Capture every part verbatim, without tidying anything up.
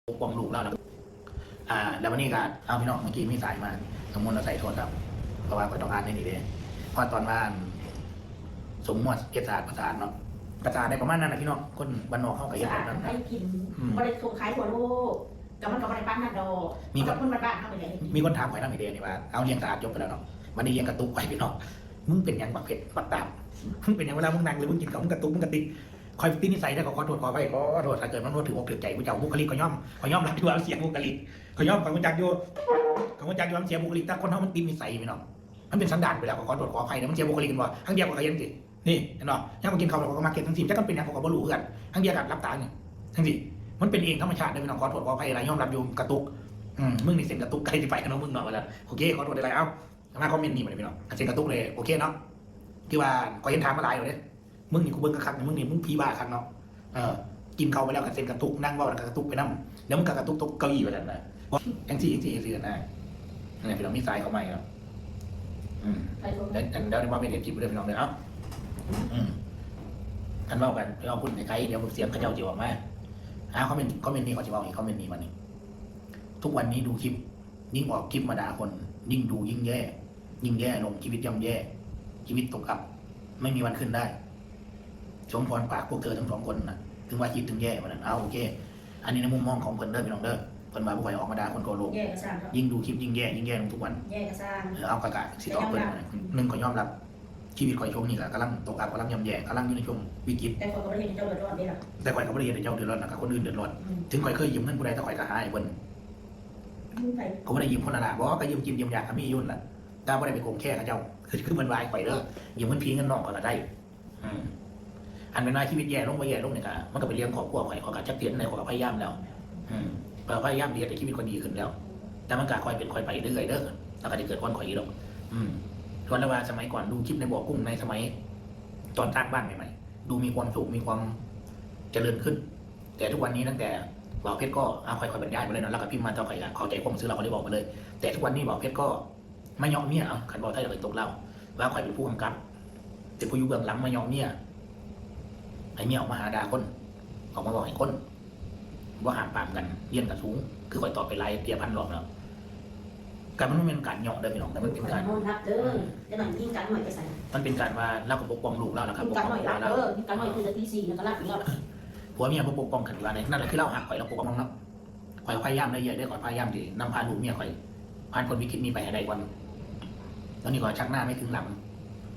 ปกป้องลูกลาวล่ะ อ่า แล้ววันนี้ก็ เอาพี่น้อง เมื่อกี้มีสายมา สมมุติเราใส่โทรศัพท์ เพราะว่าข้อยต้องอ่านในนี่เด้ เพราะตอนว่า สมมุติเฮ็ดสะอาดบ่สะอาดเนาะ ก็สะอาดได้ประมาณนั้นน่ะพี่น้อง คนบ้านนอกเฮาก็เฮ็ดแบบนั้น ให้กิน อืม บ่ได้ส่งขายทั่วโลก แต่มันก็บ่ได้ปานนั้นดอก มีคน คนบ้านๆเฮานี่แหละ มีคนถามข้อยนำอีกเด้นี่ว่า เอาเลี้ยงสะอาดจบไปแล้วเนาะ บัดนี้เลี้ยงกระตุกข้อยพี่น้อง มึงเป็นหยังบักเพชรบักดาบ มึงเป็นหยังเวลามึงนั่งหรือมึงกินข้าวมึงกระตุกมึงกระติก ข้อยติดนิสัยเด้อ ขอโทษขออภัย ขอโทษ ถ้าเกิดมันบ่ถืกอกถืกใจผู้เจ้า บุคลิกข้อยยอม ข้อยยอมรับอยู่ว่าเสียบุคลิก ข้อยยอม ข้อยรู้จักอยู่ ข้อยรู้จักอยู่ว่ามันเสียบุคลิก แต่คนเฮามันติดนิสัยพี่น้อง มันเป็นสันดานไปแล้ว ข้อยขอโทษขออภัยเด้อ มันเสียบุคลิกกันบ่ ครั้งเดียวข้อยก็เห็นสิ นี่ เห็นบ่ ยามข้อยกินข้าวแล้วข้อยก็มักเฮ็ดจั่งซี้ จักมันเป็นหยังข้อยก็บ่รู้คือกัน ครั้งเดียวก็หลับตานี่ จั่งซี้ มันเป็นเองธรรมชาติเด้อพี่น้อง ขอโทษขออภัยหลาย ยอมรับอยู่กระตุก อืม มึงนี่เส้นกระตุก ใกล้สิไปกันเนาะ มึงเนาะ ว่าซั่น โอเค ขอโทษหลายๆ เอ้า มาคอมเมนต์นี่บัดนี้พี่น้อง คันเส้นกระตุกเลย โอเคเนาะ คือว่าข้อยเห็นถามมาหลายแล้วเด้ มึงนี่กูเบิ่งคักๆนี่ มึงนี่มึงผีบ้าคักเนาะ เออ กินข้าวไปแล้วก็เส้นกระตุก นั่งเว้าแล้วก็กระตุกไปนำ เดี๋ยวมึงก็กระตุกตกเก้าอี้ไปแล้วนะ จั่งซี้ จั่งซี้ จั่งซี้นะ นั่นแหละพี่น้อง มีสายเข้ามาอีกแล้ว อืม ไปตรงนั้น เดี๋ยว เดี๋ยว เดี๋ยวมาเป็นเอฟซีเด้อพี่น้องเด้อ เอ้า อืม คันเว้ากัน เว้าพูดไกลๆ เดี๋ยวเสียงเขาเจ้าสิออกมา อ่า คอมเมนต์ คอมเมนต์นี้เขาสิเว้าอีก คอมเมนต์นี้บัดนี้ ทุกวันนี้ดูคลิป ยิ่งออกคลิปมาด่าคน ยิ่งดูยิ่งแย่ ยิ่งแย่ลง ชีวิตย่ำแย่ ชีวิตตกอับ ไม่มีวันขึ้นได้ สมพรปากพวกเธอทั้งสองคนน่ะ ถึงว่าคิดถึงแย่ว่าซั่น เอา โอเค อันนี้ในมุมมองของเพิ่นเด้อพี่น้องเด้อ เพิ่นว่าบ่ค่อยออกมาด่าคนทั่วโลก แย่ก็ซ่างเนาะ ยิ่งดูคลิปยิ่งแย่ ยิ่งแย่ลงทุกวัน แย่ก็ซ่าง เออ เอากะกะสิตอบเพิ่น แต่ยอมรับ หนึ่ง ข้อยยอมรับ ชีวิตข้อยช่วงนี้ก็กำลังตกอับ กำลังย่ำแย่ กำลังอยู่ในช่วงวิกฤต แต่ข้อยก็บ่ได้เฮ็ดให้เจ้าเดือดร้อนเด้ล่ะ แต่ข้อยก็บ่ได้เฮ็ดให้เจ้าเดือดร้อน แล้วก็คนอื่นเดือดร้อน อืม ถึงข้อยเคยยืมเงินผู้ใด แต่ข้อยก็หาให้เพิ่น ยืมไผ ก็บ่ได้ยืมคนละล่ะ บ่ ก็ยืมกินยืมอยากก็มีอยู่นั่นล่ะ แต่บ่ได้ไปโกงแค่เขาเจ้า คือ คือเพิ่นว่าให้ข้อยเด้อ ยืมเงินพี่เงินน้องข้อยก็ได้ อืม อันเป็นว่าชีวิตแย่ลงบ่แย่ลงนี่ก็ มันก็เป็นเรื่องครอบครัวข้อย ข้อยก็จักเฮ็ดจั่งใด ข้อยก็พยายามแล้ว อืม ข้อยก็พยายามที่เฮ็ดให้ชีวิตข้อยดีขึ้นแล้ว แต่มันก็ค่อยเป็นค่อยไปเรื่อยๆเด้อ แล้วก็สิเกิดก่อนข้อยอีกดอก อืม ส่วนแล้วว่าสมัยก่อนดูคลิปในบ่อกุ้งในสมัยตอนสร้างบ้านใหม่ๆ ดูมีความสุข มีความเจริญขึ้น แต่ทุกวันนี้ตั้งแต่บ่าวเพชรก็ อ่ะ ข้อย ข้อยบรรยายไปเลยเนาะ แล้วก็พิมพ์มาตอนข้อยก็เข้าใจความรู้สึก แล้วข้อยได้บอกไปเลย แต่ทุกวันนี้บ่าวเพชรก็ มาเยาะเมีย เอ้า คันเว้าไทยก็เลยตกลาว ว่าข้อยเป็นผู้กำกับ เป็นผู้อยู่เบื้องหลังมาเยาะเมีย ให้เมียออกมาหาด่าคน ออกมาบอกให้คน บ่ห้ามปรามกัน เรียนก็สูง คือข้อยตอบไปหลายเทื่อพันรอบแล้ว ก็มันบ่แม่นการเยาะเด้อพี่น้อง แต่มันเป็นการ ข้อยนอนหลับเด้อ อืม แต่นั่งยิงกันหน่อยไปใส่ มันเป็นการว่าลาวก็ปกป้องลูกลาว แล้วก็ ยิง ปก กัน ป้อง หน่อย ผัว หลับ ลาว เด้อ ยิงกันหน่อยคือตีสี่แล้วก็หลับอีกแล้ว ผัวเมียบ่ปกป้องกันว่าได๋ นั่นแหละคือลาวฮักข้อย ลาวปกป้องเนาะ ข้อยพยายามได้เยอะเด้ ข้อยพยายามที่นำพาลูกเมียข้อยผ่านพ้นวิกฤตนี้ไปให้ได้ก่อน ตอนนี้ก็ชักหน้าไม่ถึงหลัง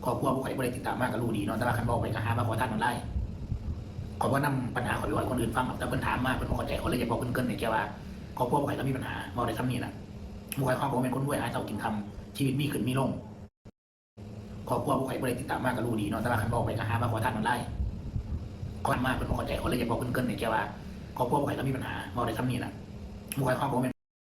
ครอบครัวพวกข้อยบ่ได้ติดตามมาก็รู้ดีเนาะ แต่ว่าคันเว้าไปก็หาว่าขอทานออนไลน์ ข้อยบ่นำปัญหาข้อยไปเว้าให้คนอื่นฟังหรอก แต่เพิ่นถามมา เพิ่นบ่เข้าใจ ข้อยเลยอยากบอกเพิ่นเกริ่นให้แก่ว่า ครอบครัวพวกข้อยก็มีปัญหา เว้าได้ส่ำนี้ล่ะ พวกข้อย ข้อยก็บ่แม่นคนรวยหาเช้ากินค่ำ ชีวิตมีขึ้นมีลง ครอบครัวพวกข้อยบ่ได้ติดตามมาก็รู้ดีเนาะ แต่ว่าคันเว้าไปก็หาว่าขอทานออนไลน์ ข้อยมาเพิ่นบ่เข้าใจ ข้อยเลยอยากบอกเพิ่นเกริ่นให้แก่ว่า ครอบครัวพวกข้อยก็มีปัญหา เว้าได้ส่ำนี้ล่ะ พวกข้อย ข้อยก็บ่แม่น